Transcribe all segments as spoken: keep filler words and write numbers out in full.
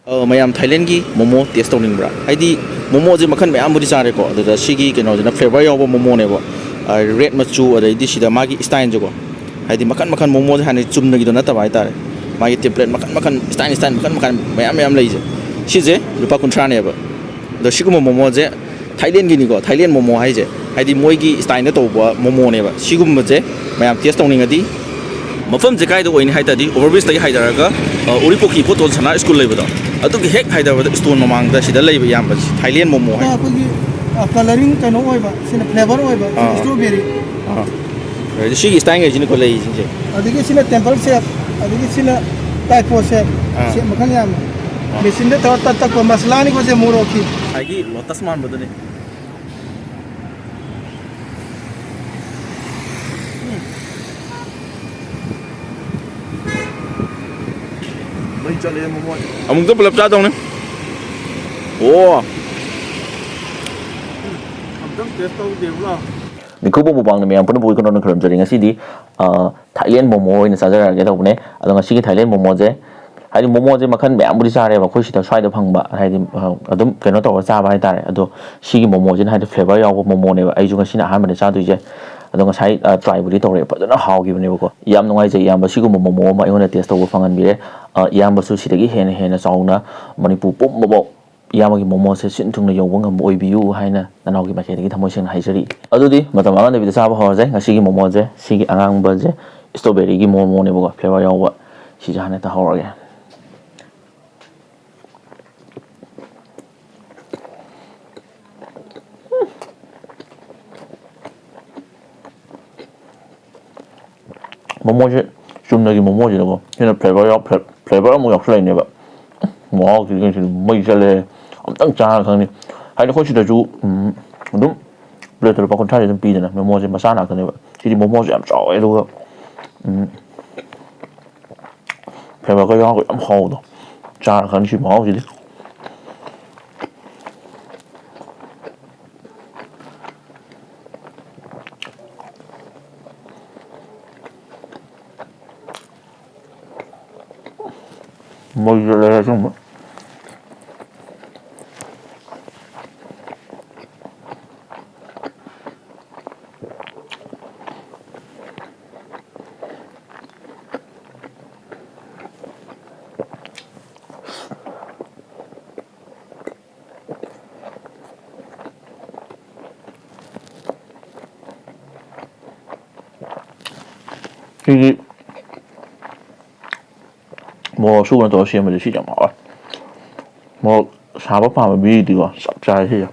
ꯑ, ꯃꯌꯥꯝ ꯊꯥꯏꯂꯦꯟꯒꯤ ꯃꯣꯃꯣ ꯇꯦꯁ ꯇꯧꯅꯤꯡꯕ꯭ꯔꯥ? ꯍꯥꯏꯗꯤ ꯃꯣꯃꯣꯁꯦ ꯃꯈꯜ ꯃꯌꯥꯝꯕꯨꯗꯤ ꯆꯥꯔꯦꯀꯣ, ꯑꯗꯨꯗ ꯁꯤꯒꯤ ꯀꯩꯅꯣꯁꯤꯅ ꯐ꯭ꯂꯦꯕꯔ ꯌꯥꯎꯕ ꯃꯣꯃꯣꯅꯦꯕ꯫ ꯑ, ꯔꯦꯠ ꯃꯆꯨ, ꯑꯗꯩꯗꯤ ꯁꯤꯗ ꯃꯥꯒꯤ ꯁ꯭ꯇꯥꯏꯜꯁꯦꯀꯣ, ꯍꯥꯏꯗꯤ ꯃꯈꯜ ꯃꯈꯜ ꯃꯣꯃꯣꯁꯦ ꯍꯥꯟꯅ ꯆꯨꯝꯅꯒꯤꯗꯣ ꯅꯠꯇꯕ ꯍꯥꯏꯇꯥꯔꯦ, ꯃꯥꯒꯤ ꯇꯦꯝꯄ꯭ꯂꯦꯠ ꯃꯈꯜ ꯃꯈꯜ, ꯁ꯭ꯇꯥꯏꯜ ꯁ꯭ꯇꯥꯏꯜ ꯃꯈꯜ ꯃꯈꯜ ꯃꯌꯥꯝ ꯃꯌꯥꯝ ꯂꯩꯁꯦ꯫ ꯁꯤꯁꯦ ꯂꯨꯄꯥ ꯀꯨꯟꯊ꯭ꯔꯥꯅꯦꯕ꯫ ꯑꯗꯣ ꯁꯤꯒꯨꯝꯕ ꯃꯣꯃꯣꯁꯦ ꯊꯥꯏꯂꯦꯟꯒꯤꯅꯤꯀꯣ, ꯊꯥꯏꯂꯦꯟ ꯃꯣꯃꯣ ꯍꯥꯏꯁꯦ, ꯍꯥꯏꯗꯤ ꯃꯣꯏꯒꯤ ꯁ꯭ꯇꯥꯏꯜꯗ ꯇꯧꯕ ꯃꯣꯃꯣꯅꯦꯕ꯫ ꯁꯤꯒꯨꯝꯕꯁꯦ ꯃꯌꯥꯝ ꯇꯦꯁ ꯇꯧꯅꯤꯡꯉꯗꯤ, ꯃꯐꯝꯁꯦ ꯀꯥꯏꯗ ꯑꯣꯏꯅꯤ ꯍꯥꯏ ꯇꯥꯔꯗꯤ, ꯑꯣꯚꯔ ꯕ꯭ꯔꯤꯖꯇꯒꯤ ꯍꯥꯏꯊꯔꯒ, ꯑ, ꯎꯔꯤꯄꯣꯛꯀꯤ ꯏꯕꯣꯇꯣꯟ ꯁꯅꯥ ꯁ꯭ꯀꯨꯜ ꯂꯩꯕꯗꯣ, ꯑꯗꯨꯒꯤ ꯍꯦꯛ ꯍꯥꯏꯊꯕꯗ ꯁ꯭ꯇꯣꯟ ꯃꯃꯥꯡꯗ ꯁꯤꯗ ꯂꯩꯕ ꯏꯌꯥꯝꯕꯁꯦ, ꯊꯥꯏꯂꯦꯟ ꯃꯣꯃꯣ ꯍꯥꯏ꯫ ꯑꯩꯈꯣꯏꯒꯤ, ꯑ, ꯀꯂꯔꯤꯡ ꯀꯩꯅꯣ ꯑꯣꯏꯕ, ꯁꯤꯅ ꯐ꯭ꯂꯦꯕꯔ ꯑꯣꯏꯕ, ꯑꯥ꯫ ꯁ꯭ꯇꯔꯣꯕꯦꯔꯤ꯫ ꯑꯥ꯫ ꯑꯗꯩ ꯁꯤꯒꯤ ꯁ꯭ꯇꯥꯏꯜꯈꯩꯁꯤꯅꯀꯣ ꯂꯩꯔꯤꯁꯤꯡꯁꯦ꯫ ꯑꯗꯒꯤ ꯁꯤꯅ ꯇꯦꯝꯄꯜ ꯁꯦꯞ, ꯑꯗꯒꯤ ꯁꯤꯅ ꯇꯥꯏꯄꯣ ꯁꯦꯞ, ꯑꯥ꯫ ꯁꯦꯞ ꯃꯈꯜ ꯌꯥꯝꯃꯦ꯫ ꯑꯥ꯫ ꯃꯦꯆꯤꯟꯗ ꯇꯧꯔ ꯇꯛ ꯇꯛꯄ ꯃꯁꯂꯥꯅꯤꯀꯣ ꯁꯦ, ꯃꯣꯔꯣꯛꯀꯤ꯫ ꯉꯁꯥꯏꯒꯤ ꯂꯣꯇꯁ ꯃꯥꯟꯕꯗꯨꯅꯤ꯫ ꯃꯩ ꯆꯠꯂꯦ ꯃꯃꯣꯏ꯫ ꯑꯃꯨꯛꯇ ꯄꯨꯂꯞ ꯆꯥꯗꯧꯅꯦ꯫ ꯑꯣ꯫ ꯑꯝꯇꯪ ꯇꯦꯁ ꯇꯧꯗꯦꯕ꯭ꯔꯣ? ꯅꯤꯡꯈꯨꯕꯝ ꯃꯨꯛꯕꯥꯡꯅ ꯃꯌꯥꯝ ꯄꯨꯝꯅꯃꯛꯄꯨ ꯏꯈꯣꯟ ꯅꯣꯟꯅ ꯈꯨꯔꯨꯝꯖꯔꯤ꯫ ꯉꯁꯤꯗꯤ, ꯑ, ꯊꯥꯏꯂꯦꯟ ꯃꯣꯃꯣ ꯑꯣꯏꯅ ꯆꯥꯖꯔꯛꯑꯒꯦ ꯇꯧꯕꯅꯦ꯫ ꯑꯗꯣ ꯉꯁꯤꯒꯤ ꯊꯥꯏꯂꯦꯟ ꯃꯣꯃꯣꯁꯦ, ꯍꯥꯏꯗꯤ ꯃꯣꯃꯣꯁꯦ ꯃꯈꯜ ꯃꯌꯥꯝꯕꯨꯗꯤ ꯆꯥꯔꯦꯕ ꯑꯩꯈꯣꯏ ꯁꯤꯗ ꯁ꯭ꯋꯥꯏꯗ ꯐꯪꯕ, ꯍꯥꯏꯗꯤ, ꯑ, ꯑꯗꯨꯝ ꯀꯩꯅꯣ ꯇꯧꯔꯒ ꯆꯥꯕ ꯍꯥꯏꯇꯥꯔꯦ꯫ ꯑꯗꯣ ꯁꯤꯒꯤ ꯃꯣꯃꯣꯁꯤꯅ ꯍꯥꯏꯗꯤ ꯐ꯭ꯂꯦꯕꯔ ꯌꯥꯎꯕ ꯃꯣꯃꯣꯅꯦꯕ꯫ ꯑꯩꯁꯨ ꯉꯁꯤꯅ ꯑꯍꯥꯟꯕꯅꯦ ꯆꯥꯗꯣꯏꯁꯦ꯫ ꯑꯗꯣ ꯉꯁꯥꯏ, ꯑ, ꯇ꯭ꯔꯥꯏꯕꯨꯗꯤ ꯇꯧꯔꯛꯑꯦ, ꯐꯖꯅ ꯍꯥꯎꯈꯤꯕꯅꯦꯕꯀꯣ꯫ ꯌꯥꯝ ꯅꯨꯡꯉꯥꯏꯖꯩ ꯏꯌꯥꯝꯕ, ꯁꯤꯒꯨꯝꯕ ꯃꯣꯃꯣ ꯑꯃ ꯑꯩꯉꯣꯟꯗ ꯇꯦꯁ ꯇꯧꯕ ꯐꯪꯍꯟꯕꯤꯔꯦ꯫ ꯑ, ꯏꯌꯥꯝꯕꯁꯨ ꯁꯤꯗꯒꯤ ꯍꯦꯟꯅ ꯍꯦꯟꯅ ꯆꯥꯎꯅ ꯃꯅꯤꯄꯨꯔ ꯄꯨꯝꯕꯐꯥꯎ ꯏꯌꯥꯝꯕꯒꯤ ꯃꯣꯃꯣꯁꯦ ꯁꯤꯟ ꯊꯨꯡꯅ ꯌꯧꯕ ꯉꯝꯕ ꯑꯣꯏꯕꯤꯌꯨ ꯍꯥꯏꯅ ꯅꯅꯥꯎꯒꯤ ꯃꯥꯏꯀꯩꯗꯒꯤ ꯊꯃꯣꯏ ꯁꯦꯡꯅ ꯍꯥꯏꯖꯔꯤ꯫ ꯑꯗꯨꯗꯤ ꯃꯇꯝ ꯃꯥꯡꯍꯟꯗꯕꯤꯗ ꯆꯥꯕ ꯍꯧꯔꯁꯦ꯫ ꯉꯁꯤꯒꯤ ꯃꯣꯃꯣꯁꯦ, ꯁꯤꯒꯤ ꯑꯉꯥꯡꯕꯁꯦ, ꯁ꯭ꯇ꯭ꯔꯣꯕꯦꯔꯤꯒꯤ ꯃꯣꯃꯣꯅꯦꯕꯀꯣ, ꯐ꯭ꯂꯦꯕꯔ ꯌꯥꯎꯕ꯫ ꯁꯤꯁꯦ ꯍꯥꯟꯅ ꯍꯦꯛꯇ ꯍꯧꯔꯒꯦ꯫ ꯃꯣꯃꯣꯁꯦ ꯆꯨꯝꯅꯒꯤ ꯃꯣꯃꯣꯁꯤꯗꯀꯣ ꯍꯦꯟꯅ ꯐ꯭ꯂꯦꯕꯔ ꯌꯥꯎ-, ꯐ꯭ꯂꯦ-, ꯐ꯭ꯂꯦꯕꯔ ꯑꯃꯨꯛ ꯌꯥꯎꯁꯜꯂꯛꯏꯅꯦꯕ꯫ ꯃꯍꯥꯎꯁꯤꯗꯤ ꯀꯩꯁꯨ ꯃꯩ ꯆꯠꯂꯦ꯫ ꯑꯝꯇꯪ ꯆꯥꯔ ꯈꯪꯅꯤ꯫ ꯍꯥꯏꯗꯤ ꯑꯩꯈꯣꯏ ꯁꯤꯗꯁꯨ, ꯎꯝ, ꯑꯗꯨꯝ ꯄ꯭ꯂꯦꯠꯇ ꯂꯨꯄꯥ ꯀꯨꯟꯊ꯭ꯔꯥꯗꯤ ꯑꯗꯨꯝ ꯄꯤꯗꯅ, ꯃꯣꯃꯣꯁꯦ ꯃꯆꯥ ꯉꯥꯛꯇꯅꯦꯕ꯫ ꯁꯤꯗꯤ ꯃꯣꯃꯣꯁꯦ ꯌꯥꯝ ꯆꯥꯎꯋꯦ, ꯑꯗꯨꯒ, ꯎꯝ, ꯐ꯭ꯂꯦꯕꯔꯒ ꯌꯥꯎꯔꯒ ꯌꯥꯝ ꯍꯥꯎꯕꯗꯣ꯫ ꯆꯥꯔ ꯈꯪꯅꯤ ꯁꯤ ꯃꯍꯥꯎꯁꯤꯗꯤ꯫ ꯃꯩ ꯆꯠꯂꯦ ꯑꯁꯦꯡꯕ꯫ ꯁꯤꯒꯤ ꯃꯣꯔꯣꯛ ꯑꯁꯨꯕ ꯅꯠꯇꯕ ꯁꯦꯝꯕꯁꯦ ꯁꯤꯁꯦ ꯌꯥꯝ ꯍꯥꯎꯋꯦ꯫ ꯃꯣꯔꯣꯛ ꯁꯥꯕ ꯄꯥꯝꯕ ꯃꯤꯗꯤꯀꯣ ꯆꯞ ꯆꯥꯔꯦ ꯁꯤꯁꯦ꯫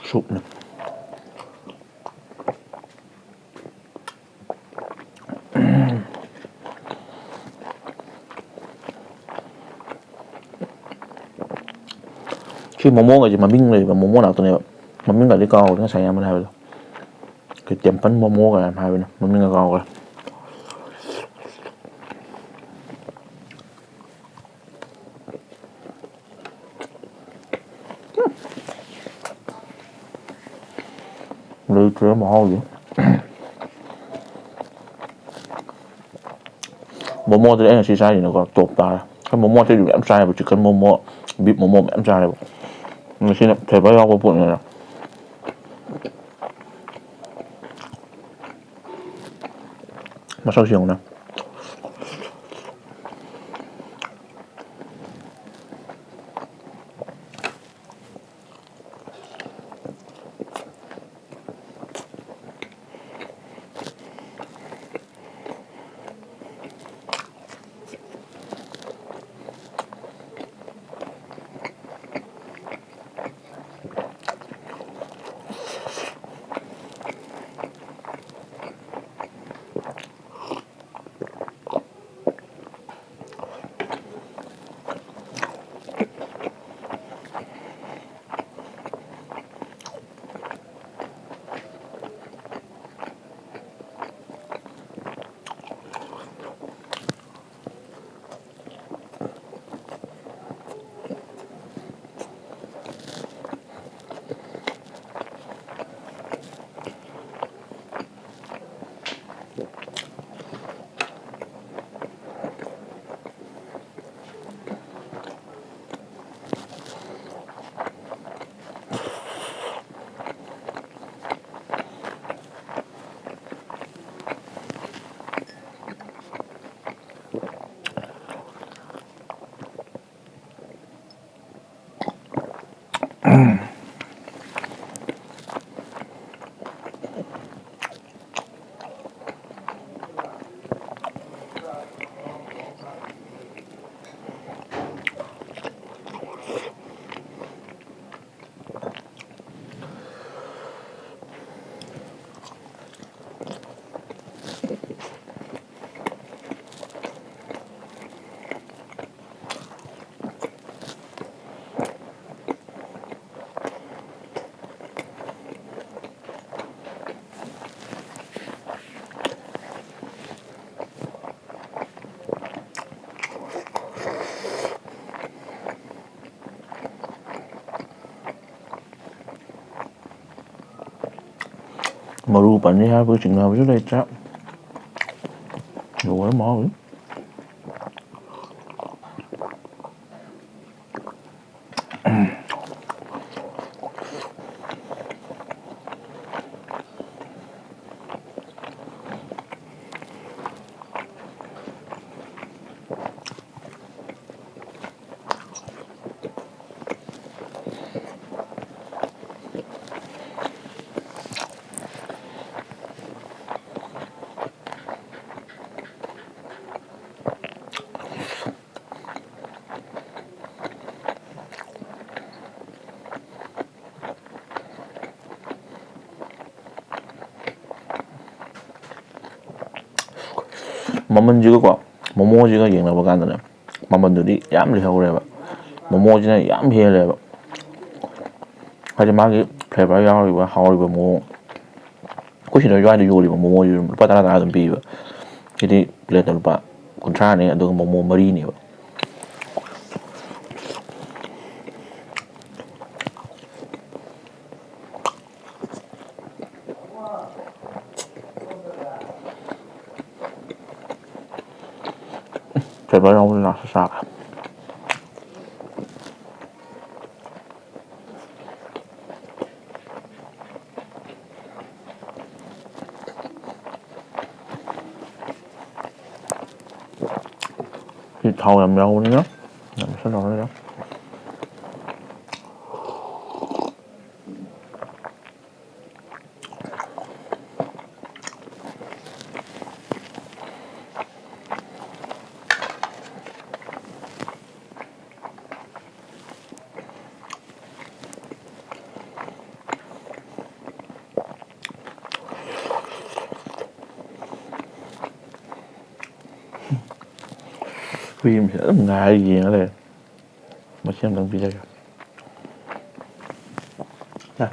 ꯁꯨꯞꯅꯤ꯫ ꯁꯤ ꯃꯣꯃꯣꯒꯁꯦ ꯃꯃꯤꯡ ꯂꯩꯕ ꯃꯣꯃꯣ ꯉꯥꯛꯇꯅꯦꯕ꯫ ꯃꯃꯤꯡꯒꯗꯤ ꯀꯥꯎꯔꯦ ꯉꯁꯥꯏ ꯑꯃꯅ ꯍꯥꯏꯕꯗꯣ꯫ ꯀꯩ ꯇꯦꯝꯄꯜ ꯃꯣꯃꯣ ꯀꯥꯏꯅ ꯍꯥꯏꯕꯅꯦ, ꯃꯃꯤꯡꯒ ꯀꯥꯎꯈ꯭ꯔꯦ꯫ ꯂꯩꯇ꯭ꯔꯦ ꯃꯍꯥꯎꯗꯤ꯫ ꯃꯣꯃꯣꯗꯗꯤ ꯑꯩꯅ ꯁꯤ ꯆꯥꯏꯁꯤꯅꯀꯣ ꯇꯣꯞ ꯇꯥꯔꯦ꯫ ꯑꯩꯈꯣꯏ ꯃꯣꯃꯣ ꯑꯇꯩꯁꯨ ꯃꯌꯥꯝ ꯆꯥꯏꯌꯦꯕ, ꯆꯤꯛꯀꯟ ꯃꯣꯃꯣ, ꯕꯤꯐ ꯃꯣꯃꯣ ꯃꯌꯥꯝ ꯆꯥꯔꯦꯕ꯫ ꯃꯁꯤꯅ ꯐ꯭ꯂꯦꯕꯔ ꯌꯥꯎꯕ ꯄꯣꯠꯅꯤꯅ꯫ ꯃꯁꯛꯁꯤ ꯌꯦꯡꯉꯨꯅꯦ꯫ ꯃꯔꯨ ꯄꯟꯅꯤ ꯍꯥꯏꯕꯒꯤ ꯆꯤꯡꯅꯕꯁꯨ ꯂꯩꯇ꯭ꯔꯦ꯫ ꯂꯣꯏꯔꯦ ꯃꯍꯥꯎꯗꯤ꯫ ꯃꯃꯜꯁꯤꯒꯀꯣ ꯃꯣꯃꯣꯁꯤꯒ ꯌꯦꯡꯅꯕ ꯀꯥꯟꯗꯅꯦ, ꯃꯃꯜꯗꯨꯗꯤ ꯌꯥꯝ ꯂꯩꯍꯧꯔꯦꯕ꯫ ꯃꯣꯃꯣꯁꯤꯅ ꯌꯥꯝ ꯍꯦꯜꯂꯦꯕ꯫ ꯍꯥꯏꯗꯤ ꯃꯥꯒꯤ flavour ꯌꯥꯎꯔꯤꯕ, ꯍꯥꯎꯔꯤꯕ ꯃꯑꯣꯡ꯫ ꯑꯩꯈꯣꯏ ꯁꯤꯗ ꯁ꯭ꯋꯥꯏꯗ ꯌꯣꯜꯂꯤꯕ ꯃꯣꯃꯣꯁꯤ ꯑꯗꯨꯝ ꯂꯨꯄꯥ ꯇꯔꯥ ꯇꯔꯥ ꯑꯗꯨꯝ ꯄꯤꯕ꯫ ꯁꯤꯗꯤ plateꯇ ꯂꯨꯄꯥ ꯀꯨꯟꯊ꯭ꯔꯥꯅꯦ, ꯑꯗꯨꯒ ꯃꯣꯃꯣ ꯃꯔꯤꯅꯦꯕ꯫ Flavour ꯌꯥꯎꯕꯅꯤꯅ ꯆꯥꯒꯦ꯫ ꯁꯤ ꯊꯥꯎ ꯌꯥꯝ ꯌꯥꯎꯕꯅꯤꯅ ꯌꯥꯝ ꯆꯥꯁꯤꯜꯂꯔꯣꯏꯗ꯫ ꯍꯨꯏ ꯑꯃꯁꯦ ꯑꯗꯨꯝ ꯉꯥꯏꯔ ꯌꯦꯡꯉ ꯂꯩꯔꯦ꯫ ꯃꯆꯦ ꯑꯝꯇꯪ ꯄꯤꯖꯒꯦ꯫ ꯌꯥ꯫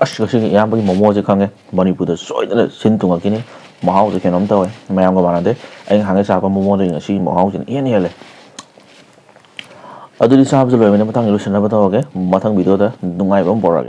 ꯑꯁ, ꯉꯁꯤꯒꯤ ꯏꯌꯥꯝꯕꯒꯤ ꯃꯣꯃꯣꯁꯦ ꯈꯪꯉꯦ, ꯃꯅꯤꯄꯨꯔꯗ ꯁꯣꯏꯗꯅ ꯁꯤꯟ ꯊꯨꯡꯉꯛꯈꯤꯅꯤ꯫ ꯃꯍꯥꯎꯁꯦ ꯀꯩꯅꯣꯝ ꯇꯧꯋꯦ, ꯃꯌꯥꯝꯒ ꯃꯥꯟꯅꯗꯦ꯫ ꯑꯩ ꯉꯍꯥꯟꯒꯩ ꯆꯥꯔꯛꯄ ꯃꯣꯃꯣꯗꯒꯤ ꯉꯁꯤꯒꯤ ꯃꯍꯥꯎꯁꯤꯅ ꯏꯍꯦꯟ ꯍꯦꯜꯂꯦ꯫ ꯑꯗꯨꯗꯤ ꯆꯥꯕꯁꯨ ꯂꯣꯏꯕꯅꯤꯅ ꯃꯊꯪꯒꯤ ꯂꯣꯏꯁꯤꯟꯅꯕ ꯇꯧꯔꯒꯦ꯫ ꯃꯊꯪ ꯚꯤꯗꯤꯑꯣꯗ ꯅꯨꯡꯉꯥꯏꯕ ꯑꯃ ꯄꯨꯔꯛꯑꯒꯦ꯫